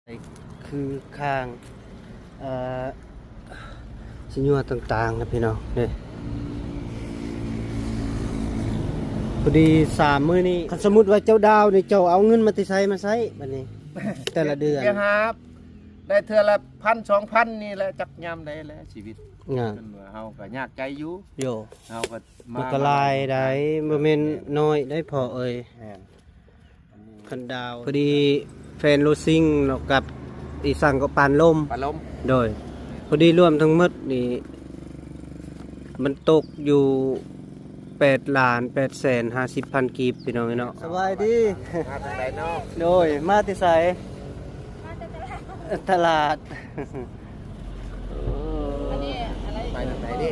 ຄືຂ້າງ ເອີ ຊິຍົວຕ່າງໆນະພີ່ນ້ອງເດ້. ພໍດີສາມມື້ນີ້ ຄັນສົມມຸດວ່າເຈົ້າດາວນີ້ ເຈົ້າເອົາເງິນມາແຕ່ໃສມາໃຊ້ບັດນີ້ ແຕ່ລະເດືອນ? ໄປຫາໄດ້ເທື່ອລະພັນສອງພັນນີ້ແຫຼະ ຈັກຍາມໃດແຫຼະ ຊີວິດ ເພິ່ນວ່າເຮົາກໍຍາກໃຈຢູ່ ໂຍ ເຮົາກໍ ມັນກໍຫຼາຍໃດ໋ ບໍ່ແມ່ນນ້ອຍໃດ໋ພໍ່ເອີຍ. ແມ່ນ ຄັນດາວ ພໍດີແຟນໂລຊິງເນາະ ກັບອີກສັງກໍປານລົມ ປານລົມ ໂດຍ ພໍດີລວມທັງໝົດນີ້ ມັນຕົກຢູ່ແປດລ້ານແປດແສນຫ້າສິບພັນກີບ ພີ່ນ້ອງເອີຍເນາະ. ສະບາຍດີ ມາຈາກໃດເນາະ? ໂດຍ ມາແຕ່ໃສ? ມາແຕ່ຕະຫຼາດ ຕະຫຼາດ. ອັນນີ້ໄປທາງໃດເດ້?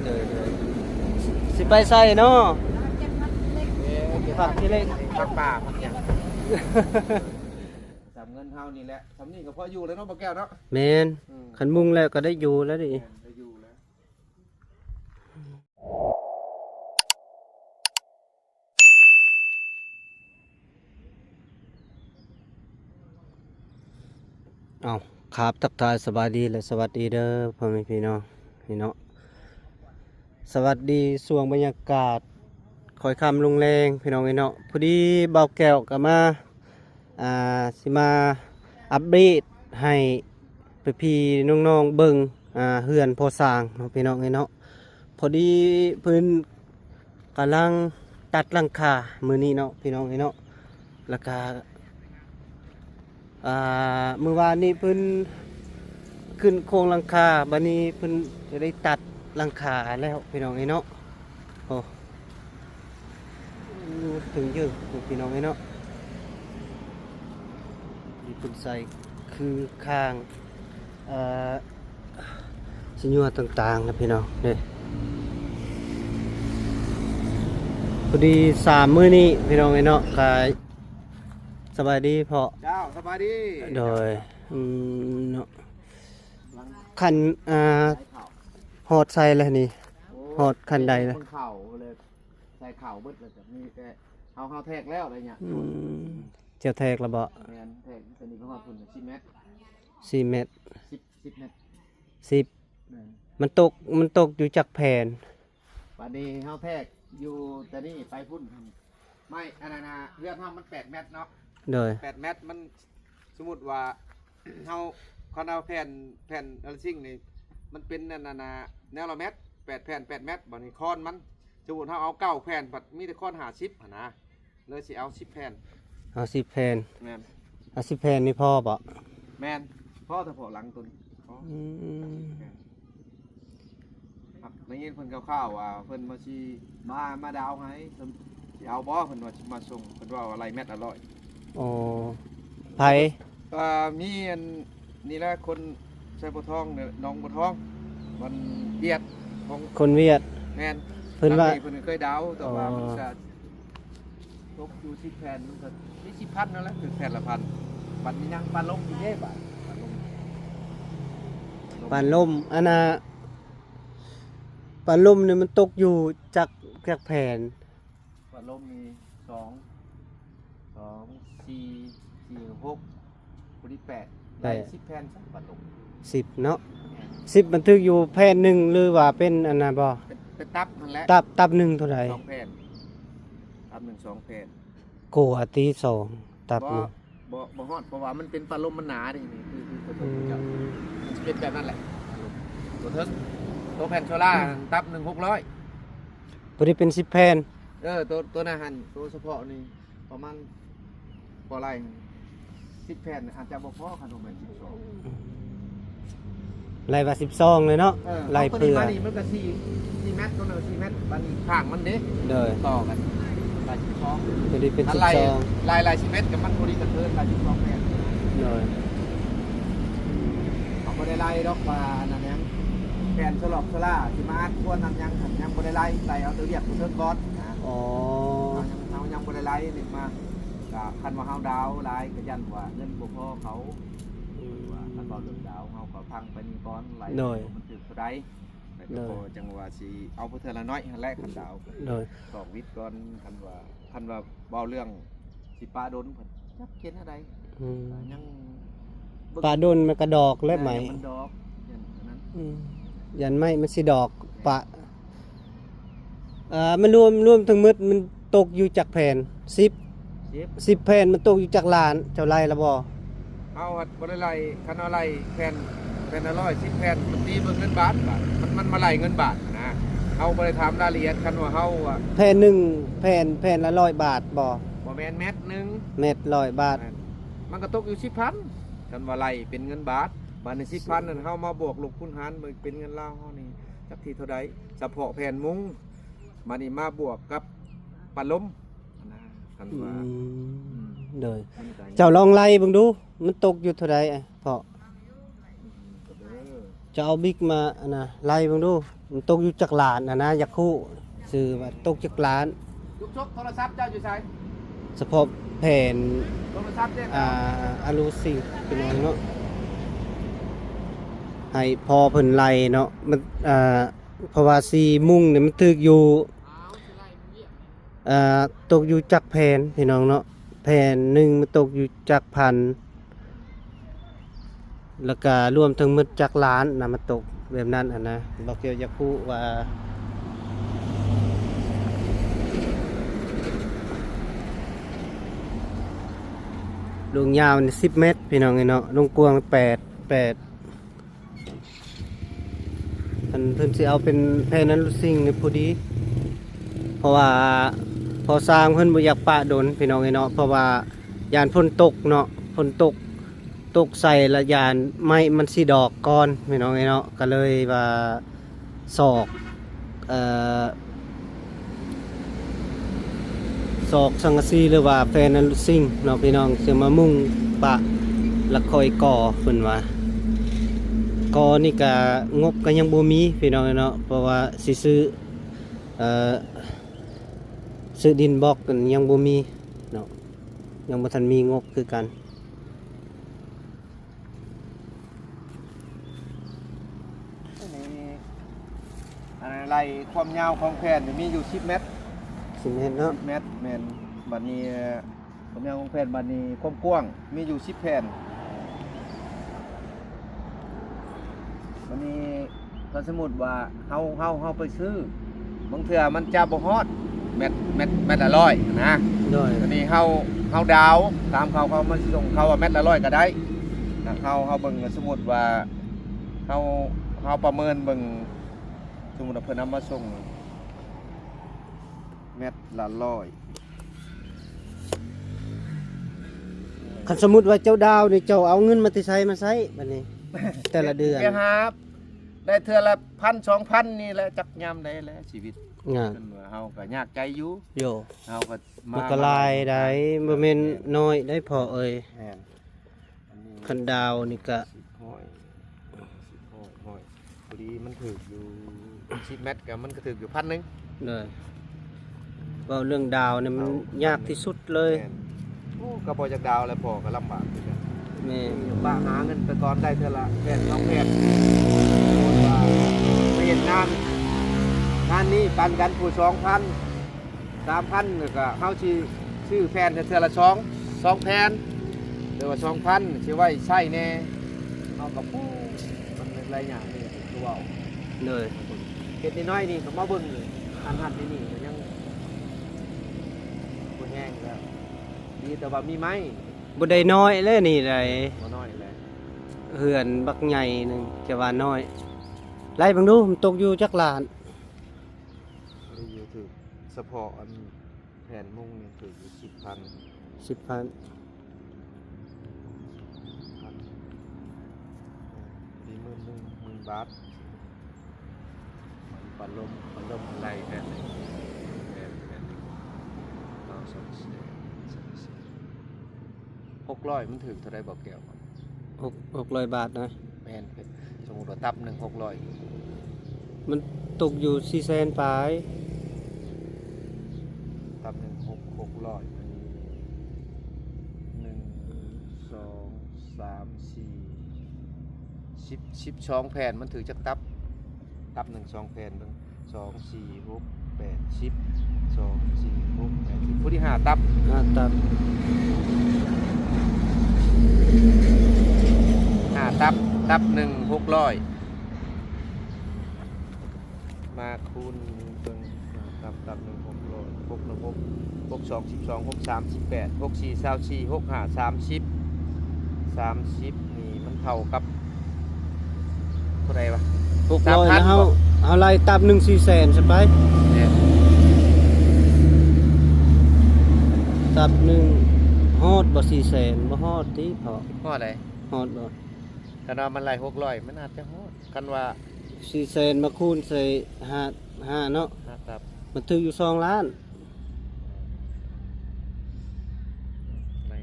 ໂດຍໆ ຊິໄປໃສເນາະ? ເກັບຜັກຂີ້ເຫຼັກ ເອີ ເກັບຜັກຂີ້ເຫຼັກ ຜັກປ່າ ຜັກຫຍັງ ສ່ຳເງິນເຮົານີ້ແຫຼະ ສ່ຳນີ້ກໍພໍຢູ່ແລ້ວເນາະ ບໍ່ແກ້ວເນາະ. ແມ່ນ ອືມ ຄັນມຸງແລ້ວກໍໄດ້ຢູ່ແລ້ວນີ້ ແມ່ນ ໄດ້ຢູ່ແລ້ວ. ເອົາ ຄາບທັກທາຍສະບາຍດີ ແລະ ສະຫວັດດີເດີ ພໍ່ແມ່ພີ່ນ້ອງ ນີ້ເນາະ. ສະຫວັດດີຊ່ວງບັນຍາກາດຄ່ອຍຄ່ຳລົງແລງ ພີ່ນ້ອງເອີຍເນາະ. ພໍດີບ່າວແກ້ວກໍມາ ອ່າ ຊິມາອັບເດດໃຫ້ພີ່ໆນ້ອງໆເບິ່ງ ອ່າ ເຮືອນພໍ່ຊ່າງເນາະ ພີ່ນ້ອງເອີຍເນາະ. ພໍດີເພິ່ນກຳລັງຕັດຫຼັງຄາມື້ນີ້ເນາະ ພີ່ນ້ອງເອີຍເນາະ. ແລ້ວກະ ອ່າ ມື້ວານນີ້ເພິ່ນຂຶ້ນໂຄງຫຼັງຄາ ບາດນີ້ເພິ່ນຈະໄດ້ຕັດຫຼັງຄາແລ້ວ ພີ່ນ້ອງເອີຍເນາະ. ໂອ້ ເຖິງຢູ່ ພີ່ນ້ອງເອີຍເນາະ. ມີຄົນໃສ່ຄືຂ້າງ ເອີ ຊິຍົວຕ່າງໆນະພີ່ນ້ອງເດ້. ພໍດີສາມມື້ນີ້ ພີ່ນ້ອງເອີຍເນາະ ກະ ສະບາຍດີພໍ່. ເຈົ້າ ສະບາຍດີ. ໂດຍ ອືມ ເນາະ ຄັນ ອ່າ ຮອດໃສແລ້ວນີ້? ໂອ້ ຮອດຂັ້ນໃດແລ້ວ? ເຂົ້າເລີຍ ໃສ່ເຂົ້າເບິດແລ້ວ ກໍມີແຕ່ເຮົາ ເຮົາແທກແລ້ວໄດ໋ຍະ. ອືມ ເຈົ້າແທກແລ້ວບໍ? ແມ່ນ ແທກ ຕົວນີ້ກໍຮອດພຸ້ນ ສິບແມັດ ສິບແມັດ ສິບ ສິບແມັດ ສິບ. ແມ່ນ ມັນຕົກ ມັນຕົກຢູ່ຈັກແຜ່ນ? ບາດນີ້ເຮົາແທກຢູ່ແຕ່ນີ້ໄປພຸ້ນ ໄມ້ອັນນັ້ນນະ ເຮືອນເຮົາມັນແປດແມັດເນາະ. ໂດຍ ແປດແມັດ ມັນ ສົມມຸດວ່າເຮົາ ຄັນເອົາແຜ່ນ ແຜ່ນອາຊິງນີ້ ມັນເປັນອັນນັ້ນນະ ແນວລະແມັດ ແປດແຜ່ນ ແປດແມັດ. ບາດນີ້ຄອນມັນ ສົມມຸດເຮົາເອົາເກົ້າແຜ່ນ ບັດມີແຕ່ຄອນຫ້າສິບຫັ້ນນະ ເລີຍຊິເອົາສິບແຜ່ນ. ເອົາສິບແຜ່ນ. ແມ່ນ ເອົາສິບແຜ່ນນີ້ພໍບໍ? ແມ່ນ ພໍ ຖ້າພໍຫຼັງຕົນ ພໍ. ອືມ ໄດ້ຍິນເພິ່ນຂ່າວໆວ່າເພິ່ນວ່າຊິມາ ມາດາວໃຫ້ ຊິເອົາບໍ່ ເພິ່ນວ່າຊິມາສົ່ງ ເພິ່ນເວົ້າວ່າໄລ່ແມັດລະຮ້ອຍ. ໂອ້ ໃຜ? ເອີ ມີອັນນີ້ແຫຼະ ຄົນໄຊບົວທອງ ໜອງບົວທອງ ມັນຫວຽດ ຂອງຄົນຫວຽດ. ແມ່ນ ເພິ່ນວ່າ ເພິ່ນເຄີຍດາວ ແຕ່ວ່າ ອໍ ມັນກະ ຕົກຢູ່ສິບແຜ່ນ ມັນກໍມີສິບພັນນັ້ນແຫຼະ ຄືແຜ່ນລະພັນ. ບັດນີ້ຍັງປານລົມອີກເດ້ ບາດປານລົມ ປານລົມ ອັນນ່າ ປານລົມນີ້ມັນຕົກຢູ່ຈັກ ຈັກແຜ່ນ? ປານລົມມີສອງ ສອງ ສີ່ ສີ່ ຫົກ ພໍດີແປດ ໄດ້ ແປດ ສິບແຜ່ນຊະ ປານລົມ ສິບເນາະ. ແມ່ນ ສິບມັນຖືກຢູ່ແຜ່ນໜຶ່ງ ຫຼືວ່າເປັນອັນນັ້ນບໍ່? ເປັນ ເປັນຕັບຫັ້ນແຫຼະ ຕັບ ຕັບໜຶ່ງເທົ່າໃດ? ສອງແຜ່ນ ຕັບໜຶ່ງສອງແຜ່ນ. ກວ່າຕິ ສອງ ຕັບ ບໍ່ ນີ້ ບໍ່ ບໍ່ຮອດ ເພາະວ່າມັນເປັນປານລົມມັນໜາເດ້ ນີ້ ຄື ຄື ຄື ອືມ ເຈົ້າ ມັນຊິເປັນແບບນັ້ນແຫຼະ ປານລົມ ຕົວເທິງ ຕົວແຜ່ນໂຊລາ ອືມ ຕັບໜຶ່ງ ຫົກຮ້ອຍ ບໍ່ໄດ້ເປັນສິບແຜ່ນ. ເອີ ຕົວ ຕົວນັ້ນຫັ້ນ ຕົວສະເພາະນີ້ ປະມານ ພໍໄລ່ ສິບແຜ່ນອາດຈະບໍ່ພໍ ຄັນບໍ່ແມ່ນສິບສອງ ອືມ ໄລ່ວ່າສິບສອງເລີຍເນາະ. ເອີ ໄລ່ເພື່ອ ມານີ້ມັນກໍສີ່ ສີ່ແມັດ ຕົວນັ້ນສີ່ແມັດ ບາດນີ້ຂ້າງມັນເດ້ ໂດຍ ຕໍ່ກັນ ໄລ່ສິບສອງ ຕົວນີ້ເປັນສິບສອງ ໄລ່ ໄລ່ສິບເອັດ ກໍມັນພໍດີກະເທີນ ໄລ່ສິບສອງແມັດ. ໂດຍ ເຮົາບໍ່ໄດ້ໄລ່ດອກວ່າອັນນັ້ນຫຍັງ ແຜ່ນສະຫຼອກສະຫຼາຊິມາອັດຄວນນຳຫຍັງຫັ້ນ ຍັງບໍ່ໄດ້ໄລ່ ໄລ່ເອົາແຕ່ວຽກຜູ້ເທິງກ່ອນນະ. ອໍ ເຮົາຍັງ ເຮົາຍັງບໍ່ໄດ້ໄລ່ນີ້ມາ ກະຄັນວ່າເຮົາດາວຫຼາຍກະຢ້ານວ່າເງິນບໍ່ພໍເຂົາ. ອືມ ເພິ່ນວ່າຄັນເວົ້າເລື່ອງດາວ ເຮົາກໍຟັງໄປນີ້ກ່ອນ ໄລ່ ໂດຍ ມັນຖືກເທົ່າໃດ ແລ້ວກໍ ໂດຍ ພໍຈັ່ງວ່າຊິເອົາໄປເທື່ອລະໜ້ອຍຫັ້ນແຫຼະ ຄັນດາວ ໂດຍ ຕ້ອງວິດກ່ອນ. ຄັນວ່າ ຄັນວ່າເວົ້າເລື່ອງຊິປະດົນ ເພິ່ນຈັກເຮັດແນວໃດ. ອືມ ຍັງ ປະດົນມັນກະດອກແລ້ວໄໝ ມັນດອກ ຢ້ານອັນນັ້ນ ອືມ ຢ້ານໄມ້ມັນຊິດອກ ແມ່ນ ປະ ເອີ ມັນລວມ ລວມທັງໝົດມັນຕົກຢູ່ຈັກແຜ່ນ? ສິບ ສິບ ສິບແຜ່ນ ມັນຕົກຢູ່ຈັກລ້ານ? ເຈົ້າໄລ່ລະບໍ່? ເຮົາພັດບໍ່ໄດ້ໄລ່ ຄັນວ່າໄລ່ແຜ່ນ ແຜ່ນລະຮ້ອຍ ສິບແຜ່ນ ມັນຕີເບິ່ງເງິນບາດ ບາດ ມັນ ມັນມາໄລ່ເງິນບາດນະ ເຮົາບໍ່ໄດ້ຖາມລາຍລະອຽດ ຄັນວ່າເຮົາອະ ແຜ່ນໜຶ່ງ ແຜ່ນ ແຜ່ນລະຮ້ອຍບາດບໍ່? ບໍ່ແມ່ນ ແມັດໜຶ່ງ ແມັດຮ້ອຍບາດ ແມ່ນ ມັນກໍຕົກຢູ່ສິບພັນ ຄັນວ່າໄລ່ເປັນເງິນບາດ ບາດນີ້ສິບພັນນັ້ນ ເຮົາມາບວກລົບຄູນຫານເບິ່ງເປັນເງິນລາວເຮົານີ້ ຈັກທີ່ເທົ່າໃດ ສະເພາະແຜ່ນມຸງ ບາດນີ້ມາບວກກັບປັດລົມນະ ຄັນວ່າ ອືມ ອືມ ໂດຍ ມັນກໍ ເຈົ້າລອງໄລ່ເບິ່ງດູ ມັນຕົກຢູ່ເທົ່າໃດ ເພາະ ເອີ ເຈົ້າເອົາບິກມາ ອັນນະ ໄລ່ເບິ່ງດູ ມັນຕົກຢູ່ຈັກລ້ານ ອັນນະ ຢາກຮູ້ຊື່ວ່າຕົກຈັກລ້ານ. ລູກຊົກ ໂທລະສັບເຈົ້າຢູ່ໃສ? ສະເພາະແຜ່ນ ໂທລະສັບເດ້ ອ່າ ອາລູຊິງ ພີ່ນ້ອງເນາະ ໃຫ້ພໍ່ເພິ່ນໄລ່ເນາະ ມັນ ອ່າ ເພາະວ່າສີມຸງນີ້ມັນຖືກຢູ່ ເອີ ຕົກຢູ່ຈັກແຜ່ນ ພີ່ນ້ອງເນາະ ແຜ່ນໜຶ່ງມັນຕົກຢູ່ຈັກພັນ ແລ້ວກະລວມທັງໝົດຈັກລ້ານນະ ມັນຕົກແບບນັ້ນຫັ້ນນະ. ບ່າວກຽວຢາກຮູ້ວ່າ ລວງຍາວນີ້ສິບແມັດ ພີ່ນ້ອງເອີຍເນາະ ລວງກວ້າງແປດ ແປດ ເພິ່ນ ເພິ່ນຊິເອົາເປັນແຜ່ນອັນລູຊິງນີ້ພໍດີ ເພາະວ່າພໍ່ຊ່າງເພິ່ນບໍ່ຢາກປະດົນ ພີ່ນ້ອງເອີຍເນາະ ເພາະວ່າຢ້ານຝົນຕົກເນາະ ຝົນຕົກ ຕົກໃສ່ລະຢ້ານໄມ້ມັນຊິດອກກ່ອນ ພີ່ນ້ອງເອີຍເນາະ ກະເລີຍວ່າ ສອກ ເອີ ສອກສັງກະສີ ຫຼືວ່າແຜ່ນອັນລູຊິງເນາະ ພີ່ນ້ອງ ຊິມາມຸງປະ ລະຄ່ອຍກໍ່ ເພິ່ນວ່າ ກໍ່ນີ້ກະງົບກະຍັງບໍ່ມີ ພີ່ນ້ອງເນາະ ເພາະວ່າຊິຊື້ ເອີ ຊື້ດິນບລັອກກະຍັງບໍ່ມີເນາະ ຍັງບໍ່ທັນມີງົບຄືກັນ. ອັນນີ້ ອັນນັ້ນໄລ່ຄວາມຍາວຂອງແຜ່ນນີ້ມີຢູ່ສິບແມັດ ສິບແມັດເນາະ ສິບແມັດ ແມ່ນ ບາດນີ້ ຄວາມຍາວຂອງແຜ່ນ ບາດນີ້ຄວາມກວ້າງມີຢູ່ສິບແຜ່ນ ບາດນີ້ ຖ້າສົມມຸດວ່າເຮົາ ເຮົາ ເຮົາໄປຊື້ ບາງເທື່ອມັນຈະບໍ່ຮອດແມັດ ແມັດ ແມັດລະຮ້ອຍຫັ້ນນະ ໂດຍ ອັນນີ້ເຮົາ ເຮົາດາວ ຖາມເຂົາ ເຂົາມາສົ່ງເຂົາວ່າແມັດລະຮ້ອຍກໍໄດ້ນະ ເຮົາ ເຮົາເບິ່ງ ສົມມຸດວ່າເຮົາ ເຮົາປະເມີນເບິ່ງ ສົມມຸດວ່າເພິ່ນເອົາມາສົ່ງແມັດລະຮ້ອຍ ຄັນສົມມຸດວ່າເຈົ້າດາວນີ້ ເຈົ້າເອົາເງິນມາແຕ່ໃສມາໃຊ້ບາດນີ້ ແຕ່ລະເດືອນ? ໄປຫາ ໄດ້ເທື່ອລະພັນສອງພັນນີ້ແຫຼະ ຈັກຍາມໃດແຫຼະ ຊີວິດ ເພິ່ນວ່າເຮົາກໍຍາກໃຈຢູ່ ໂຍ ເຮົາກໍ ມັນກໍຫຼາຍໄດ໋ ບໍ່ແມ່ນນ້ອຍໄດ໋ພໍ່ເອີຍ ແມ່ນ ອັນນີ້ ຄັນດາວນີ້ກະ ສິບ ຮ້ອຍ ສິບ ຮ້ອຍ ຮ້ອຍ ພໍດີມັນຖືກຢູ່ສິບແມັດ ກໍມັນກໍຖືກຢູ່ພັນໜຶ່ງ ໂດຍ ເວົ້າເລື່ອງດາວນີ້ມັນຍາກທີ່ສຸດເລີຍ ແມ່ນ ໂອ້ ກໍບໍ່ຢາກດາວແລ້ວ ພໍ່ກໍລຳບາກຄືກັນ ແມ່ນ ປະຫາເງິນໄປກ່ອນ ໄດ້ເທື່ອລະແຜ່ນສອງແຜ່ນ ສົມມຸດວ່າໄປເຮັດງານ ງານນີ້ປັນກັນຜູ້ສອງພັນ ສາມພັນ ແລ້ວກໍເຮົາຊິຊື້ແຜ່ນເທື່ອລະສອງ ສອງແຜ່ນ ຫຼືວ່າສອງພັນ ຊິໄວ້ໃຊ້ແດ່ ເຮົາກໍ ໂອ້ ມັນຫຼາຍຢ່າງເດ້ ຄືເວົ້າ ໂດຍ ເຮັດນ້ອຍໆນີ້ກໍມາເບິ່ງ ຫັ້ນໆ ນີ້ໆ ກໍຍັງບໍ່ແຮງແລ້ວ ດີແຕ່ວ່າມີໄມ້ ບໍ່ໄດ້ນ້ອຍແລ້ວນີ້ໃດ ບໍ່ນ້ອຍແລ້ວ ເຮືອນບັກໃຫຍ່ໜຶ່ງ ຈະວ່ານ້ອຍ ໄລ່ເບິ່ງດູ ມັນຕົກຢູ່ຈັກລ້ານ? ບໍ່ໄດ້ຢູ່ ຖືກສະເພາະອັນ ແຜ່ນມຸງນີ້ຖືກຢູ່ສິບພັນ ສິບພັນ ພັນ ດີໝື່ນໜຶ່ງ ໝື່ນບາດ ມັນປະລົມ ປະລົມໄລ່ແຜ່ນໜຶ່ງ ແຜ່ນ ແຜ່ນໜຶ່ງ ເອົາສອງແສນ ສອງແສນ ຫົກຮ້ອຍ ມັນຖືກເທົ່າໃດບໍ່ແກ້ວ? ຫົກ ຫົກຮ້ອຍບາດນະ ແມ່ນ ສົມມຸດວ່າຕັບໜຶ່ງຫົກຮ້ອຍ ມັນຕົກຢູ່ສີ່ແສນປາຍ ຕັບໜຶ່ງຫົກ ຫົກຮ້ອຍ ອັນນີ້ ໜຶ່ງ ສອງ ສາມ ສີ່ ສິບ ສິບສອງແຜ່ນ ມັນຖືກຈັກຕັບ? ຕັບໜຶ່ງສອງແຜ່ນເບິ່ງ ສອງ ສີ່ ຫົກ ແປດ ສິບ ສອງ ສີ່ ຫົກ ແປດ ສິບ ຜູ້ທີ່ຫ້າຕັບ ຫ້າຕັບ ຕັບໜຶ່ງຫົກຮ້ອຍ ມາຄູນເບິ່ງ ຕັບ ຕັບໜຶ່ງຫົກຮ້ອຍ ຫົກໜຶ່ງຫົກ ຫົກສອງສິບສອງ ຫົກສາມສິບແປດ ຫົກສີ່ຊາວສີ່ ຫົກຫ້າສາມສິບ ສາມສິບນີ້ມັນເທົ່າກັບ ເທົ່າໃດວະ? ຫົກຮ້ອຍ ສາມພັນ ແລ້ວເຮົາ ບໍ່? ເຮົາໄລ່ຕັບໜຶ່ງສີ່ແສນຊະໄປ. ແມ່ນ. ຕັບໜຶ່ງຮອດບໍ່ສີ່ແສນ? ບໍ່ຮອດຕິເພາະ ຮອດໃດ? ຮອດບໍ່? ຄັນວ່າມັນໄລ່ຫົກຮ້ອຍ ມັນອາດຈະຮອດ ຄັນວ່າສີ່ແສນມາຄູນໃສ່ຫ້າ ຫ້າເນາະ ຫ້າຕັບ ມັນຖືກຢູ່ສອງລ້ານ. ໄລ່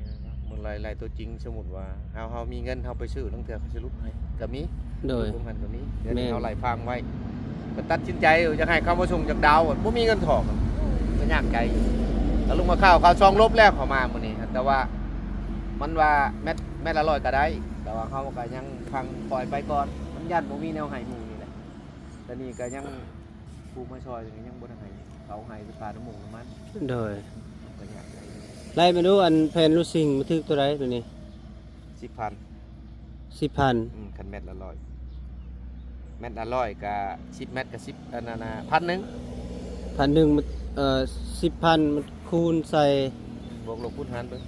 ເບິ່ງໄລ່ ໄລ່ຕົວຈິງ ສົມມຸດວ່າເຮົາ ເຮົາມີເງິນ ເຮົາໄປຊື້ ລາງເທື່ອເຂົາຊິຫຼຸດໃຫ້ກໍມີ. ໂດຍ. ຢູ່ຂອງຫັ້ນກໍມີ ດຽວນີ້ ແມ່ນ ເຮົາໄລ່ຟັງໄວ້ ກໍຕັດສິນໃຈ ຢາກໃຫ້ເຂົາມາສົ່ງ ຢາກດາວ ບໍ່ມີເງິນຖອກ ກໍຍາກໃຈຢູ່. ແລ້ວລຸງມາຂ່າວ ເຂົາຊ່ອງລົບແລ້ວ ເຂົາມາມື້ນີ້ ແຕ່ວ່າມັນວ່າແມັດ ແມັດລະຮ້ອຍກໍໄດ້ ແຕ່ວ່າເຮົາກໍຍັງຟັງປ່ອຍໄປກ່ອນ ມັນຢ້ານບໍ່ມີແນວໃຫ້ໝູ່ນີ້ແຫຼະ. ແຕ່ນີ້ກໍຍັງ ຜູ້ມາຊ່ອຍກໍຍັງບໍ່ໄດ້ໃຫ້ ເຂົາໃຫ້ແຕ່ຄ່ານ້ຳມັນ ນ້ຳມັນ. ໂດຍ. ກໍຍາກໄດ້ ໄລ່ມາດູ ອັນແຜ່ນລູຊິງມັນຖືກເທົ່າໃດໂຕນີ້? ສິບພັນ ສິບພັນ. ອືມ ຄັນແມັດລະຮ້ອຍ ແມັດລະຮ້ອຍກະສິບແມັດກະສິບ ອັນນັ້ນນະ ພັນໜຶ່ງ ພັນໜຶ່ງ ມັນ ເອີ ສິບພັນ ມັນຄູນໃສ່ ບວກລົບຄູນຫານເບິ່ງ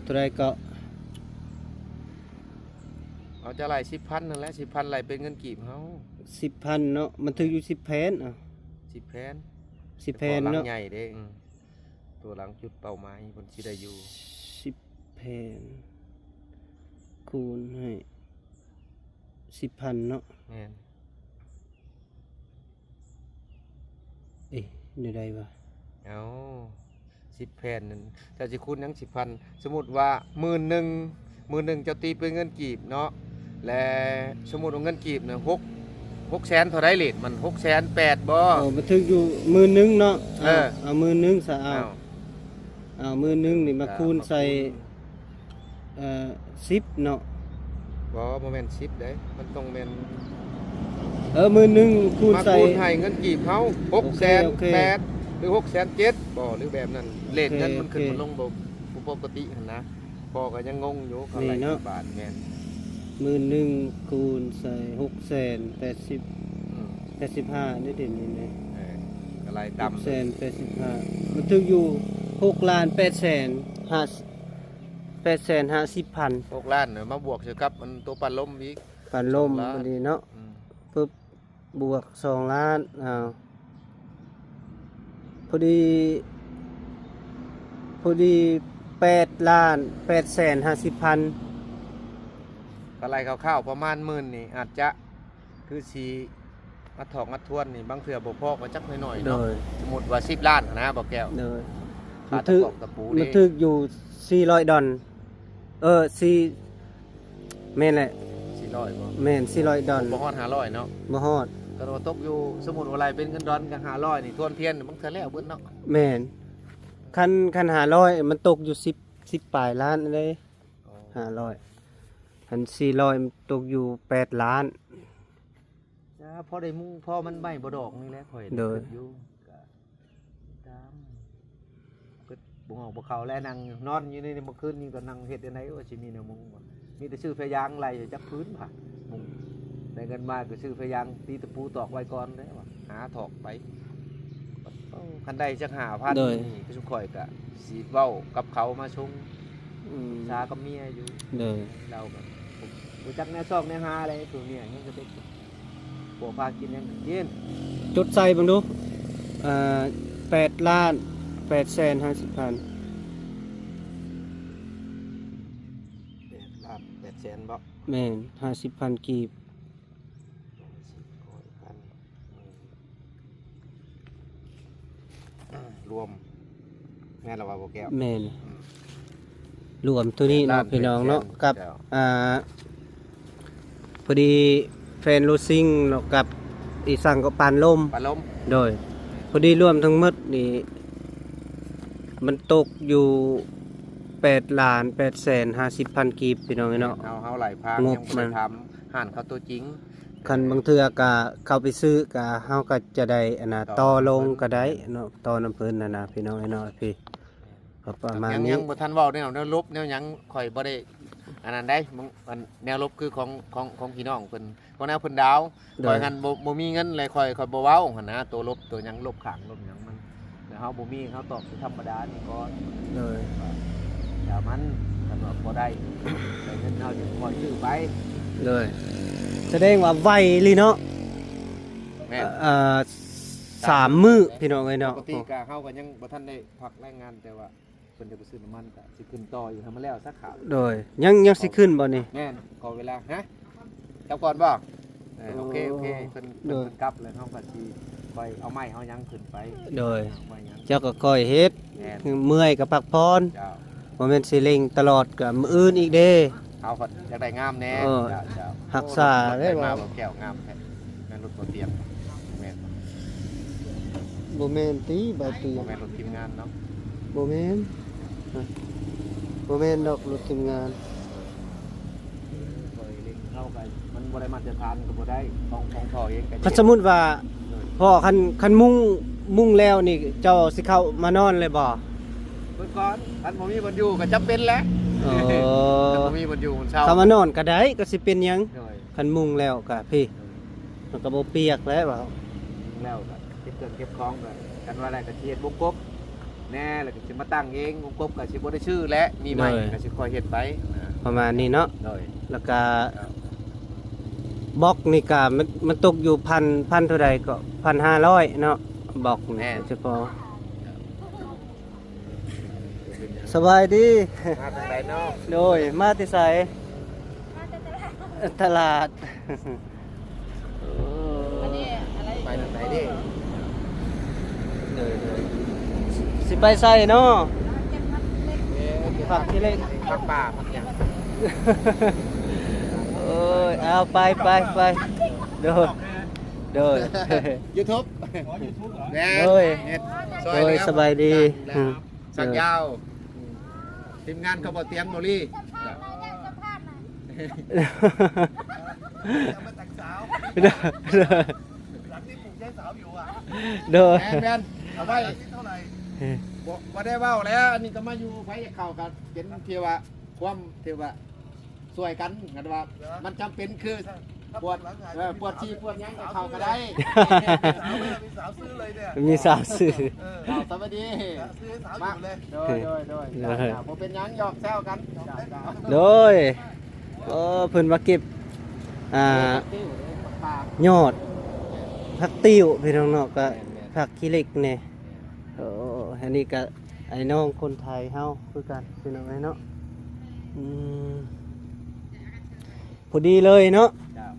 ເທົ່າໃດເກາະ? ເອົາ ຈະໄລ່ສິບພັນນັ້ນແຫຼະ ສິບພັນໄລ່ເປັນເງິນກີບເຮົາ ສິບພັນເນາະ ມັນຖືກຢູ່ສິບແຜ່ນ ເອົາ ສິບແຜ່ນ ສິບແຜ່ນເນາະ ແຕ່ກໍຫຼັງໃຫຍ່ເດ້. ອືມ ຕົວຫຼັງຈຸດເປົ້າໝາຍເພິ່ນຊິໄດ້ຢູ່ ສິບແຜ່ນ ຄູນໃຫ້ສິບພັນເນາະ. ແມ່ນ. ເອີ ແນວໃດວະ? ເອົາ ສິບແຜ່ນນັ້ນ ເຈົ້າຊິຄູນຫຍັງສິບພັນ? ສົມມຸດວ່າໝື່ນໜຶ່ງ ໝື່ນໜຶ່ງ ເຈົ້າຕີເປັນເງິນກີບເນາະ ແລະ ສົມມຸດວ່າເງິນກີບນະ ຫົກ ຫົກແສນເທົ່າໃດເລດມັນ? ຫົກແສນແປດບໍ່? ເອີ ມັນຖືກຢູ່ໝື່ນໜຶ່ງເນາະ. ເອີ ເອົາ ເອົາໝື່ນໜຶ່ງຊະ ເອົາ ເອົາ ເອົາໝື່ນໜຶ່ງນີ້ມາຄູນໃສ່ ເອີ ສິບເນາະ. ບໍ່ ບໍ່ແມ່ນສິບເດ້ ມັນຕ້ອງແມ່ນ ເອີ ໝື່ນໜຶ່ງຄູນໃສ່ ມາຄູນໃຫ້ເງິນກີບເຮົາ ໂອເຄ ຫົກແສນແປດ ໂອເຄ ຫຼື ຫົກແສນເຈັດບໍ່ ຫຼື ແບບນັ້ນ ເລດເງິນມັນຂຶ້ນ ໂອເຄ ມັນລົງບໍ່ ບໍ່ປົກກະຕິຫັ້ນນະ. ພໍ່ກໍຍັງງົງຢູ່ ເຂົາໄລ່ເນາະ ບາດ ແມ່ນ ໝື່ນໜຶ່ງຄູນໃສ່ຫົກແສນແປດສິບ ອືມ ແປດສິບຫ້າ ນີ້ເດ້ນີ້ນະ ເອີ ກໍໄລ່ຕາມ ຫົກແສນແປດສິບຫ້າ ມັນຖືກຢູ່ຫົກລ້ານແປດແສນຫ້າ ແປດແສນຫ້າສິບພັນ ຫົກລ້ານນະ ມາບວກໃສ່ກັບອັນໂຕປັນລົມອີກ ປັນລົມ ສອງລ້ານ ພໍດີເນາະ. ອືມ ປຶບ ບວກສອງລ້ານ ອ້າວ ພໍດີ ພໍດີແປດລ້ານແປດແສນຫ້າສິບພັນ ກໍໄລ່ຄ່າວໆປະມານໝື່ນນີ້ ອາດຈະ ຄືຊິອັດຖອກອັດທວນນີ້ ບາງເທື່ອບໍ່ພໍກໍຈັກໜ້ອຍໆເນາະ. ໂດຍ. ສົມມຸດວ່າສິບລ້ານຫັ້ນນະ ບໍ່ແກ້ວ. ໂດຍ. ຄ່າຕະປອກຕະປູ ມັນຖືກ ມັນຖືກຢູ່ສີ່ຮ້ອຍດອນ ເອີ ສີ່ ແມ່ນແຫຼະ ສີ່ຮ້ອຍບໍ່? ແມ່ນ ສີ່ຮ້ອຍດອນ ບໍ່ຮອດຫ້າຮ້ອຍເນາະ. ບໍ່ຮອດ. ກໍວ່າຕົກຢູ່ ສົມມຸດວ່າໄລ່ເປັນເງິນດອນກໍຫ້າຮ້ອຍນີ້ ທວນທຽນມັນກໍແລ້ວເບິດເນາະ. ແມ່ນ. ຄັນ ຄັນຫ້າຮ້ອຍມັນຕົກຢູ່ສິບ ສິບປາຍລ້ານເດ້. ອໍ. ຫ້າຮ້ອຍ ຄັນສີ່ຮ້ອຍມັນຕົກຢູ່ແປດລ້ານ. ຈ້າ ພໍໄດ້ມຸງ ພໍມັນໄໝ້ບໍ່ດອກນີ້ແຫຼະ ຂ້ອຍ ໂດຍ ຄິດຢູ່ ກະຕາມ ຄິດບໍ່ອອກບໍ່ເຂົ້າແລະ ນັ່ງນອນຢູ່ໃນ ໃນມື້ຄືນນີ້ກໍນັ່ງເຮັດແນວໃດ ວ່າຊິມີແນວມຸງບໍ່ ມີແຕ່ຊື້ຜ້າຢາງໄລ່ຈັກພື້ນວ່າມຸງ ໄດ້ເງິນມາກໍຊື້ຜ້າຢາງ ຕີຕະປູຕອກໄວ້ກ່ອນເດ້ວ່າ ຫາຖອກໄປ. ໂອ້ ຄັນໄດ້ຈັກຫ້າພັນ ໂດຍ ນີ້ຄືຊຸມຂ້ອຍກະຊິເວົ້າກັບເຂົາມາສົ່ງ ອືມ ສາກັບເມຍຢູ່ ໂດຍ ລາວກໍບໍ່ຈັກແນວຊອກແນວຫາເລີຍ ຜູ້ເມຍຍັງກະເດັກ ຜົວພາກິນຫຍັງກະກິນ. ຈົດໃສ່ເບິ່ງດູ ອ່າ ແປດລ້ານແປດແສນຫ້າສິບພັນ. ແປດລ້ານແປດແສນບໍ່? ແມ່ນ ຫ້າສິບພັນກີບ. ລວມ ແມ່ນລະວ່າບໍ່ແກ້ວ? ແມ່ນ ອືມ ລວມໂຕນີ້ເນາະ ແປດລ້ານ ພີ່ນ້ອງເນາະ ແປດແສນ ກັບ ເຈົ້າ ອ່າ ພໍດີແຟນລູຊິງເນາະ ກັບອີ່ສັງກໍປານລົມ ປານລົມ ໂດຍ ພໍດີລວມທັງໝົດນີ້ ມັນຕົກຢູ່ແປດລ້ານແປດແສນຫ້າສິບພັນກີບ ພີ່ນ້ອງເອີຍເນາະ. ເຮົາ ເຮົາໄລ່ພາງ ງົບມັນ ຍັງບໍ່ໄດ້ຖາມຮ້ານເຂົາຕົວຈິງ. ຄັນບາງເທື່ອກະເຂົ້າໄປຊື້ກະ ເຮົາກະຈະໄດ້ອັນນະ ຕໍ່ ຕໍ່ລົງກະໄດ້ເນາະ ຕໍ່ນຳເພິ່ນຫັ້ນນະ ພີ່ນ້ອງເອີຍເນາະ ພີ່ ກໍປະມານນີ້. ຍັງ ຍັງບໍ່ທັນເວົ້າແນວ ແນວລົບແນວຫຍັງ ຂ້ອຍບໍ່ໄດ້ ອັນນັ້ນໃດ໋ ມັນ ອັນແນວລົບຄືຂອງ ຂອງ ຂອງພີ່ນ້ອງເພິ່ນ ຂອງແນວເພິ່ນດາວ. ໂດຍ ຂ້ອຍຫັ້ນບໍ່ ບໍ່ມີເງິນ ແລະຂ້ອຍ ຂ້ອຍບໍ່ເວົ້າຫັ້ນນະ ໂຕລົບໂຕຫຍັງ ລົບຂ້າງລົບຫຍັງມັນ ແລ້ວເຮົາບໍ່ມີ ເຮົາຕອບຄືທຳມະດານີ້ກ່ອນ. ໂດຍ ແລ້ວມັນ ຄັນວ່າພໍໄດ້ ໄດ້ເງິນເຮົາຈຶ່ງຄ່ອຍຊື້ໄປ. ໂດຍ ສະແດງວ່າໄວອີ່ຫຼີເນາະ. ແມ່ນ ເອີ ສາມມື້ພີ່ນ້ອງເອີຍເນາະ. ປົກກະຕິກະເຮົາກະຍັງບໍ່ທັນໄດ້ພັກແລງງານ ແຕ່ວ່າ ເພິ່ນຈະໄປຊື້ນ້ຳມັນ ກະຊິຂຶ້ນຕໍ່ຢູ່ໃຫ້ມັນແລ້ວຊະຂາວ. ໂດຍ ຍັງ ຍັງຊິຂຶ້ນບໍ່ນີ້? ແມ່ນ ຂໍເວລາ ຮະ ກັບກ່ອນບໍ່? ເອີ ໂອເຄ ໂອເຄ ເພິ່ນ ໂດຍ ເພິ່ນກັບແລ້ວ ເຮົາກະຊິຄ່ອຍເອົາໄມ້ເອົາຫຍັງຂຶ້ນໄປ. ໂດຍ ເອົາໄມ້ຫຍັງ ເຈົ້າກະຄ່ອຍເຮັດ. ແມ່ນ ເມື່ອຍກະພັກຜ່ອນ. ເຈົ້າ ບໍ່ແມ່ນຊິເລັ່ງຕະຫຼອດ ກະມື້ອື່ນອີກເດ້. ເຮົາພັດຢາກໄດ້ງາມແດ່. ເອີ ເຈົ້າ ເຈົ້າ ຮັກສາເດ້. ໂອ້ ລົດ ລົດໄດ້ມາບໍ່ແກ້ວ ງາມແທ້. ແມ່ນລົດບໍ່ຕຽງ ແມ່ນບໍ່? ບໍ່ແມ່ນຕິ ບໍ່ຕຽງ ບໍ່ແມ່ນລົດທີມງານເນາະ. ບໍ່ແມ່ນ ບໍ່ແມ່ນດອກລົດທີມງານ. ເຮົາກະ ມັນບໍ່ໄດ້ມາດຕະຖານກະບໍ່ໄດ້ ຂອງ ຂອງພໍ່ເອງກະ ຄັນສົມມຸດວ່າ ໂດຍ ພໍ່ ຄັນ ຄັນມຸງ ມຸງແລ້ວນີ້ ເຈົ້າຊິເຂົ້າມານອນເລີຍບໍ່? ເບິ່ງກ່ອນ ຄັນບໍ່ມີບ່ອນຢູ່ກະຈຳເປັນແຫຼະ. ອໍ ຄັນບໍ່ມີບ່ອນຢູ່ ມັນເຊົາ ເຂົ້າມານອນກະໄດ້ ກະຊິເປັນຫຍັງ? ໂດຍ ຄັນມຸງແລ້ວກະພີ້ ໂດຍ ມັນກະບໍ່ປຽກແຫຼະ. ເວົ້າແລ້ວກະເກັບເຄື່ອງເກັບຂອງ ກະຄັນວ່າໄດ້ກະຊິເຮັດວົງກົບແນ່ ແລ້ວກະຊິມາຕັ້ງເອງ. ວົງກົບກະຊິບໍ່ໄດ້ຊື້ແຫຼະ ມີໄມ້ ໂດຍ ກະຊິຄ່ອຍເຮັດໄປ ປະມານນີ້ເນາະ. ໂດຍ ແລ້ວກະບລັອກນີ້ກະ ມັນ ມັນຕົກຢູ່ພັນ ພັນເທົ່າໃດເກາະ? ພັນຫ້າຮ້ອຍເນາະ ບລັອກນີ້. ແມ່ນ ສະເພາະ ສະບາຍດີ. ມາທາງໃດເນາະ? ໂດຍ ມາແຕ່ໃສ? ມາແຕ່ຕະຫຼາດ ຕະຫຼາດ. ໂອ້ ອັນນີ້ອະໄລ ໄປທາງໃດເດ້? ໂດຍ ໂດຍ ຊິໄປໃສເນາະ? ເກັບຜັກຂີ້ເຫຼັກ ເອີ ເກັບຜັກຂີ້ເຫຼັກ ຜັກປ່າ ຜັກຫຍັງ. ໂອ້ຍ ເອົາ ໄປ ໄປ ໄປ. ໂດຍ ໂດຍ ຢູທູບ ອໍ ຢູທູບເຫລໍ? ແມ່ນ ໂດຍ ເຮັດຊ່ອຍ ໂດຍ ສະບາຍດີ ອືມ ສັກຢາວ ທີມງານເຂົາບໍ່ຕຽງບໍ່ລີ. ໂດຍ ແມ່ນໆ ເອົາໄວ້ ບໍ່ ບໍ່ໄດ້ເວົ້າແລ້ວ. ອັນນີ້ກະມາຢູ່ ໃຜຢາກເຂົ້າກະເປັນທີ່ວ່າ ຄວາມທີ່ວ່າ ຊ່ວຍກັນ ຄັນວ່າມັນຈຳເປັນຄື ປວດ ເອີ ປວດຂີ້ປວດຫຍັງກະເຂົ້າກະໄດ້. ມີສາວຊື້ເລີຍເນຍ ມີສາວຊື້. ເອີ ສະບາຍດີ ຊື້ໃຫ້ສາວຢູ່ເລີຍ. ໂດຍ ໂດຍ ໂດຍ ໂດຍ ບໍ່ເປັນຫຍັງ ຢອກແຊວກັນ. ໂດຍ ໂອ້ ເພິ່ນມາເກັບ ອ່າ ຍອດຜັກຕິ້ວພີ່ນ້ອງເນາະ ກະ ແມ່ນໆ ຜັກຂີ້ເຫຼັກແນ່. ໂອ້ ອັນນີ້ກະ ໄອ້ນ້ອງຄົນໄທເຮົາຄືກັນພີ່ນ້ອງເອີຍເນາະ. ອືມ ພໍດີເລີຍເນາະ ເຈົ້າ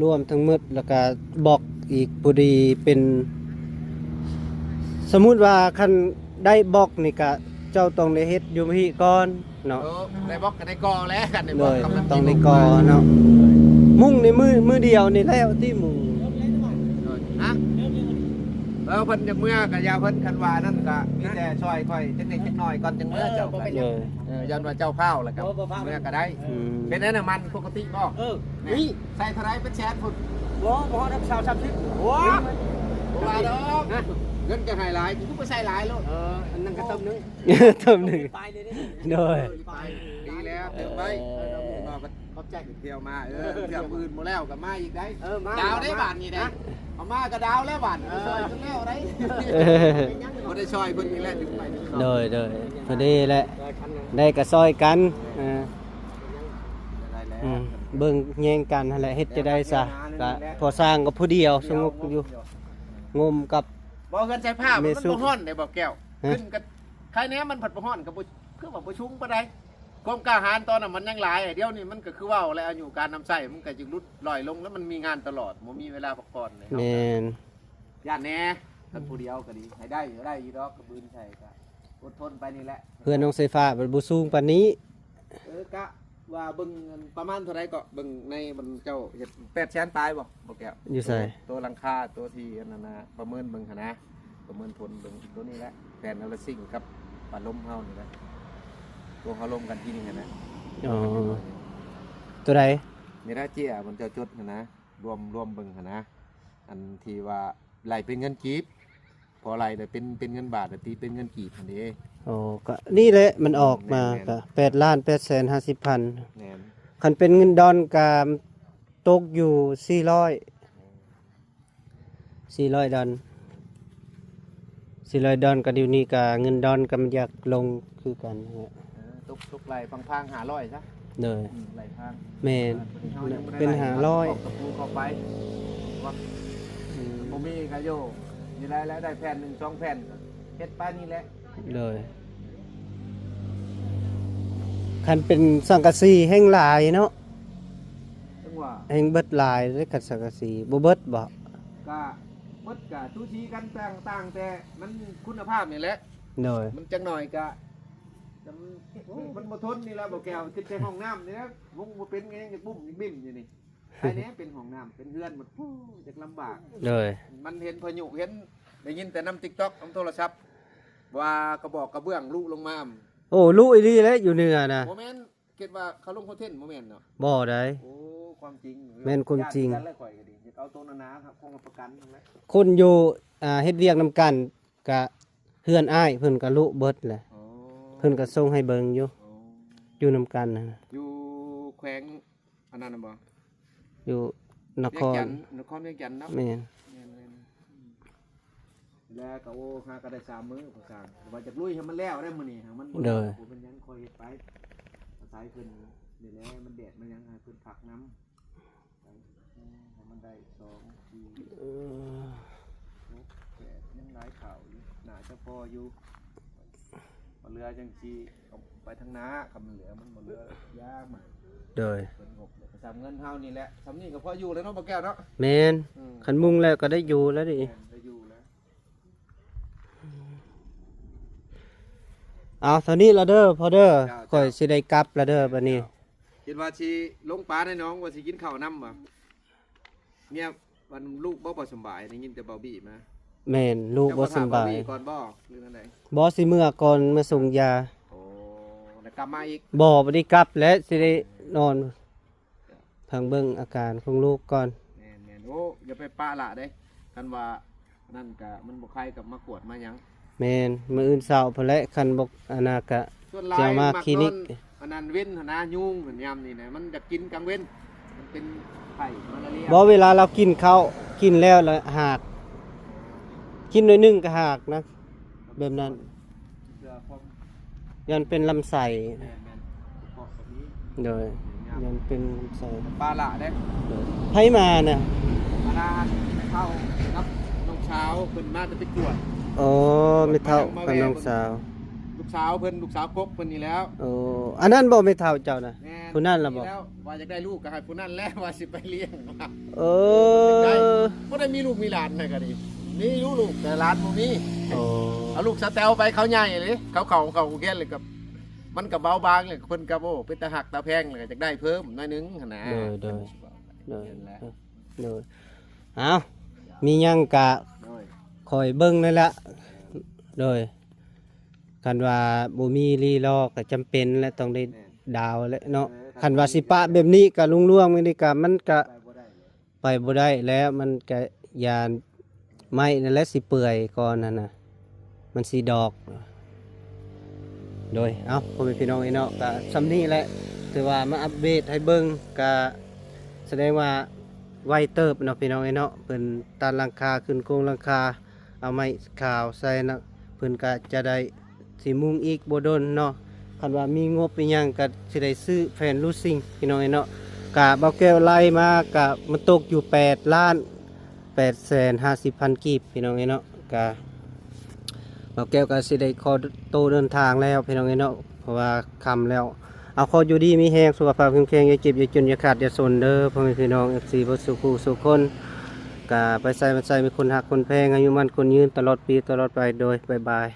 ລວມທັງໝົດ ແລ້ວກະບລັອກອີກ ພໍດີເປັນ ສົມມຸດວ່າຄັນໄດ້ບລັອກນີ້ກະ ເຈົ້າຕ້ອງໄດ້ເຮັດຢູ່ພີ້ກ່ອນເນາະ. ໂອ້ ໄດ້ບລັອກກະໄດ້ກໍ່ແລ້ວ ຄັນໄດ້ບລັອກ ໂດຍ ກະມັນຕ້ອງໄດ້ກໍ່ເນາະ. ມຸງນີ້ມື້ ມື້ດຽວນີ້ແລ້ວຕິມຸງ? ໂດຍ ຮະ ເອີ ເພິ່ນຈະເມືອກະຢ່າເພິ່ນ ຄັນວ່ານັ້ນກະມີແຕ່ຊ່ອຍຂ້ອຍຈັກເລັກຈັກນ້ອຍກ່ອນ ຈັ່ງເມືອເຈົ້າ. ເອີ ບໍ່ເປັນຫຍັງ ເອີ ຢ້ານວ່າເຈົ້າຟ້າວແລ້ວກະ ບໍ່ ບໍ່ຟ້າວ ເມືອກະໄດ້. ອືມ ເປັນໄດ໋ ນ້ຳມັນປົກກະຕິບໍ່? ເອີ ນີ້ ໃສ່ເທົ່າໃດ ເປັນແສນພຸ້ນ? ບໍ່ ບໍ່ຮອດ ຊາວ ສາມສິບ. ໂອ້ຍ ບໍ່ວ່າດອກ ຮະ ເງິນກະໃຫ້ຫຼາຍ ກູກະໃສ່ຫຼາຍໂລດ. ເອີ ອັນນັ້ນກະເຕີມໜຶ່ງ ເຕີມໜຶ່ງ ໄປເລີຍເດ້. ໂດຍ ໄປ ດີແລ້ວ ເຕີມໄວ້. ເອີ ຂອບໃຈ ທ່ຽວມາ ເອີ ທ່ຽວມື້ອື່ນບໍ່ແລ້ວກະມາອີກໄດ໋. ເອີ ມາ ດາວໄດ້ບາດນີ້ໄດ໋ ເອົາມາກະດາວແລ້ວບາດນີ້ ເອີ ຊ່ອຍເພິ່ນແລ້ວໄດ໋. ບໍ່ໄດ້ຊ່ອຍເພິ່ນອີກແລ້ວ ເຖິງໄປ ໂດຍ ໂດຍ ພໍດີແຫຼະ ໄດ້ກະຊ່ອຍກັນ. ເອີ ໄດ້ແລ້ວ ອືມ ເບິ່ງແຍງກັນຫັ້ນແຫຼະ ເຮັດຈັ່ງໃດຊະ ກະພໍສ້າງກະຜູ້ດຽວ ສະຫງົບຢູ່ ງົມກັບ ບໍ່ ເຮືອນໃສ່ຜ້າມັນບໍ່ຮ້ອນເດ້ບໍ່ແກ້ວ. ຮະ ຂຶ້ນກະ ໃຄແນ່ ມັນພັດບໍ່ຮ້ອນ ກະບໍ່ ຄືວ່າບໍ່ສູງປານໃດ. ຄວາມກ້າຫານຕອນນັ້ນມັນຍັງຫຼາຍ ດຽວນີ້ມັນກະຄືເວົ້າແຫຼະ ອາຍຸການນຳໃຊ້ມັນກະຈະຫຼຸດລ່ອຍລົງ ແລ້ວມັນມີງານຕະຫຼອດ ບໍ່ມີເວລາພັກຜ່ອນເລີຍ. ແມ່ນ ຢ້ານແນ່ ຄັນຜູ້ດຽວກະດີ ໃຫ້ໄດ້ກະໄດ້ຢູ່ດອກ ກະບືນໃສ່ກະອົດທົນໄປນີ້ແຫຼະ. ເຮືອນນ້ອງສາຍຟ້າມັນບໍ່ສູງປານນີ້. ເອີ ກະວ່າເບິ່ງປະມານເທົ່າໃດເກາະ ເບິ່ງໃນ ເຈົ້າເຮັດ ແປດແສນປາຍບໍ່ ບໍ່ແກ້ວ? ຢູ່ໃສ? ໂຕ ໂຕຫຼັງຄາ ໂຕທີ່ອັນນັ້ນນະ ປະເມີນເບິ່ງຫັ້ນນະ ປະເມີນຜົນເບິ່ງ ໂຕນີ້ແຫຼະ ແຜ່ນອາລາຊິງກັບປາລົມເຮົານີ້ແຫຼະ ໂຕເຮົາລົມກັນທີ່ນີ້ຫັ້ນນະ. ອໍ ໂຕໃດ? ເມດາເຈຍ ມັນເຈົ້າຈົດຫັ້ນນະ ລວມ ລວມເບິ່ງຫັ້ນນະ ອັນທີ່ວ່າໄລ່ເປັນເງິນກີບ ພໍໄລ່ແລ້ວເປັນ ເປັນເງິນບາດ ແລ້ວຕີເປັນເງິນກີບຫັ້ນເດ້. ໂອ້ ກໍນີ້ແຫຼະ ມັນອອກມາ ແມ່ນໆ ກໍແປດລ້ານແປດແສນຫ້າສິບພັນ. ແມ່ນ. ຄັນເປັນເງິນດອນກໍຕົກຢູ່ສີ່ຮ້ອຍ ສີ່ຮ້ອຍດອນ ສີ່ຮ້ອຍດອນ ກໍດຽວນີ້ກໍເງິນດອນກໍມັນຢາກລົງຄືກັນ. ເອີ ຕົກ ຕົກໄລ່ພັງໆຫ້າຮ້ອຍຊະ. ໂດຍ ອືມ ໄລ່ພັງ. ແມ່ນ. ເອີ ເປັນຫ້າຮ້ອຍ ຕະປູເຂົ້າໄປ. ອືມ ບໍ່ມີກໍຢູ່ນີ້ແຫຼະ ແລ້ວໄດ້ແຜ່ນໜຶ່ງສອງແຜ່ນກໍເຮັດໄປນີ້ແຫຼະ. ໂດຍ ຄັນເປັນສັງກະສີແຮ່ງຫຼາຍເນາະ ຈັ່ງວ່າ ແຮ່ງເບິດຫຼາຍເດ້. ຄັນສັງກະສີບໍ່ເບິດບໍ? ກະເບິດກະສູສີກັນ ຕ່າງ ຕ່າງແຕ່ມັນຄຸນນະພາບນີ້ແຫຼະ. ໂດຍ ມັນຈັກໜ້ອຍກະ ມັນບໍ່ທົນນີ້ແຫຼະ ບໍ່ແກ້ວ ຄິດແຕ່ຫ້ອງນ້ຳນີ້ແຫຼະ ວງບໍ່ເປັນກໍຍັງຈະບຸ້ມຍິ້ມຢູ່ນີ້. ໃຫ້ແດ່ເປັນຫ້ອງນ້ຳເປັນເຮືອນໝົດ ໂອ້ ຈັກລຳບາກ. ໂດຍ ມັນເຫັນພາຍຸ ເຫັນ ໄດ້ຍິນແຕ່ນຳຕິກຕັອກ ນຳໂທລະສັບ ວ່າກະບອກກະເບື້ອງລຸລົງມາ. ໂອ້ ລຸອີ່ຫຼີແຫຼະ ຢູ່ເໜືອນະ. ບໍ່ແມ່ນ ຄິດວ່າເຂົາລົງຄອນເທັນບໍ່ແມ່ນເນາະ? ບໍ່ໃດ. ໂອ້ ຄວາມຈິງ. ແມ່ນຄວາມຈິງ. ຢ້ານຄືກັນແຫຼະ ຂ້ອຍກໍດີ ຢາກເອົາໂຕໜາໆ ຮັບຄວາມຮັບປະກັນນັ້ນແຫຼະ. ຄົນຢູ່ ອ່າ ເຮັດວຽກນຳກັນ ກະເຮືອນອ້າຍເພິ່ນກະລຸເບິດແຫຼະ. ໂອ້ ເພິ່ນກະສົ່ງໃຫ້ເບິ່ງຢູ່. ໂອ້ ຢູ່ນຳກັນນະ. ຢູ່ແຂວງ ອັນນັ້ນນະບໍ່? ຢູ່ນະຄອນ ວຽງຈັນ ນະຄອນວຽງຈັນເນາະ. ແມ່ນ ແມ່ນໆ. ອືມ ແລ້ວກໍ ໂອ້ ຫາກໍໄດ້ສາມມື້ ພໍ່ຊ່າງ ວ່າຈະລຸຍໃຫ້ມັນແລ້ວໄດ໋ມື້ນີ້ ຫາມັນ ໂດຍ ບໍ່ເປັນຫຍັງ ຄ່ອຍເຮັດໄປ ອາໄສເພິ່ນນີ້ແຫຼະ ມັນແດດມັນຫຍັງ ໃຫ້ເພິ່ນພັກນຳ ເອີ ໃຫ້ມັນໄດ້ສອງ ສີ່ ເອີ ຫົກ ແປດ ຍັງຫຼາຍຂ່າວຢູ່ ໜ້າຈະພໍຢູ່. ບໍ່ເຫຼືອຈັ່ງຊິເອົາໄປທາງໜ້າ ຄັນມັນເຫຼືອ ມັນບໍ່ເຫຼືອ ຢ່າມາ. ໂດຍ ເພິ່ນງົບແລ້ວກໍສ່ຳເງິນເຮົານີ້ແຫຼະ ສ່ຳນີ້ກໍພໍຢູ່ແລ້ວເນາະ ບໍ່ແກ້ວເນາະ. ແມ່ນ. ອືມ ຄັນມຸງແລ້ວກໍໄດ້ຢູ່ແລ້ວເດ. ແມ່ນ ໄດ້ຢູ່ແລ້ວ. ເອົາ ເທົ່ານີ້ລະເດີພໍ່ເດີ. ເຈົ້າ ຂ້ອຍຊິໄດ້ກັບລະເດີບັດນີ້. ເຈົ້າ ຄິດວ່າຊິລົງປາໃນໜອງ ວ່າຊິກິນເຂົ້ານຳບໍ່? ເມຍ ອັນລູກບໍ່ ບໍ່ສຳບາຍ ໄດ້ຍິນແຕ່ເບົາບີມາ. ແມ່ນ ລູກບໍ່ສຳບາຍ. ເຈົ້າບໍ່ຖ້າເບົາບີກ່ອນບໍ່ ຫຼືແນວໃດ? ບໍ່ ຊິເມືອກ່ອນ ເມືອສົ່ງຢາ. ໂອ້ ແລ້ວກັບມາອີກ? ບໍ່ ບໍ່ໄດ້ກັບແຫຼະ ຊິໄດ້ນອນ ເພິ່ງເບິ່ງອາການຂອງລູກກ່ອນ. ແມ່ນໆ. ໂອ້ ຢ່າໄປປະລະເດ້ ຄັນວ່າ ອັນນັ້ນກະມັນບໍ່ໄຄກະມາກວດມາຫຍັງ. ແມ່ນ ມື້ອື່ນເຊົ້າພຸ້ນແຫຼະ ຄັນບໍ່ອັນນະກະ ສ່ວນຫຼາຍ ຈະມາຄລີນິກ ມັກນອນ ອັນນັ້ນເວັນຫັ້ນນະ ຍຸງຫັ້ນຍາມນີ້ນະ ມັນຢາກກິນກາງເວັນ ມັນເປັນໄຂ້ມາລາເຣັຍ. ບໍ່ ເວລາລາວກິນເຂົ້າ ກິນແລ້ວລະຫາກ ກິນໜ້ອຍໜຶ່ງກະຫາກນະ ແບບນັ້ນ. ເພື່ອຄວາມ ຢ້ານເປັນລຳໄສ້. ແມ່ນໆ ເພາະກໍມີ. ໂດຍ ແມ່ນ ຢ້ານເປັນລຳໄສ້. ປາລະເດ້. ໂດຍ ໃຜມານະ? ມານານແມ່ເຖົ້າກັບນ້ອງສາວ ເພິ່ນມາແຕ່ໄປກວດ. ອໍ ແມ່ເຖົ້າກັບນ້ອງສາວ. ລູກສາວເພິ່ນ ລູກສາວກົກເພິ່ນນີ້ແຫຼ້ວ. ໂອ້ ອັນນັ້ນບໍ່ແມ່ເຖົ້າເຈົ້ານະ? ແມ່ນ ຜູ້ນັ້ນລະບໍ່? ວ່າຢາກໄດ້ລູກກໍໃຫ້ຜູ້ນັ້ນແຫຼະ ວ່າຊິໄປລ້ຽງ. ເອີ ບໍ່ໄດ້ມີລູກມີຫຼານໃນກະດີ ມີຢູ່ລູກແຕ່ຫຼານບໍ່ມີ. ໂອ້ ເອົາລູກສາວແຕວໄປ ເຂົາໃຫຍ່ເລີຍ ເຂົາເຂົ້າ ເຂົ້າໂຮງຮຽນເລີຍ ກັບມັນກໍເບົາບາງເລີຍ ເພິ່ນກໍ ໂອ້ ເປັນຕາຮັກຕາແພງ ແລ້ວກໍຢາກໄດ້ເພີ່ມໜ້ອຍໜຶ່ງຫັ້ນນະ. ໂດຍ ໂດຍ ໂດຍ ໂດຍ ເອີ ເອົາ ມີຫຍັງກະ ໂດຍ ຄ່ອຍເບິ່ງນັ້ນລະ. ໂດຍ ຄັນວ່າບໍ່ມີລີລໍກໍຈຳເປັນແຫຼະ ຕ້ອງໄດ້ ແມ່ນ ດາວແຫຼະເນາະ. ເອີ ຄັນວ່າຊິປະແບບນີ້ກະລຸງລວງແບບນີ້ກະ ມັນກະ ໄປບໍ່ໄດ້ແຫຼະ ໄປບໍ່ໄດ້ແລ້ວ ມັນກະຢ້ານໄມ້ນັ້ນແຫຼະຊິເປື່ອຍກ່ອນຫັ້ນນະ ມັນຊິດອກ. ໂດຍ ເອົ້າ ພໍ່ແມ່ພີ່ນ້ອງເອີຍເນາະ ກະສ່ຳນີ້ແຫຼະ ຖືວ່າມາອັບເດດໃຫ້ເບິ່ງ ກະສະແດງວ່າໄວເຕີບເນາະ ພີ່ນ້ອງເອີຍເນາະ. ເພິ່ນຕັດຫຼັງຄາ ຂຶ້ນໂຄງຫຼັງຄາ ເອົາໄມ້ຂາວໃສ່ນະ ເພິ່ນກະຈະໄດ້ຊິມຸງອີກບໍ່ດົນເນາະ. ຄັນວ່າມີງົບອີ່ຫຍັງກະຊິໄດ້ຊື້ແຜ່ນລູຊິງ ພີ່ນ້ອງເອີຍເນາະ. ກະບ່າວແກ້ວໄລ່ມາກະມັນຕົກຢູ່ແປດລ້ານແປດແສນຫ້າສິບພັນກີບ ພີ່ນ້ອງເອີຍເນາະ. ກະບ່າວແກ້ວກະຊິໄດ້ຂໍໂຕເດີນທາງແລ້ວ ພີ່ນ້ອງເອີຍເນາະ ເພາະວ່າຄ່ຳແລ້ວ. ເອົາ ຂໍຢູ່ດີມີແຮງ ສຸຂະພາບເຂັ້ມແຂງ ຢ່າເຈັບຢ່າຈົນ ຢ່າຂາດຢ່າຈົນເດີ ພໍ່ແມ່ພີ່ນ້ອງ ເອັຟຊີ ເບິດສູ່ຜູ້ສູ່ຄົນ. ກະໄປໃສມາໃສມີຄົນຮັກຄົນແພງ ອາຍຸໝັ້ນຂວັນຍືນ ຕະຫຼອດປີຕະຫຼອດໄປ. ໂດຍ ບາຍບາຍ.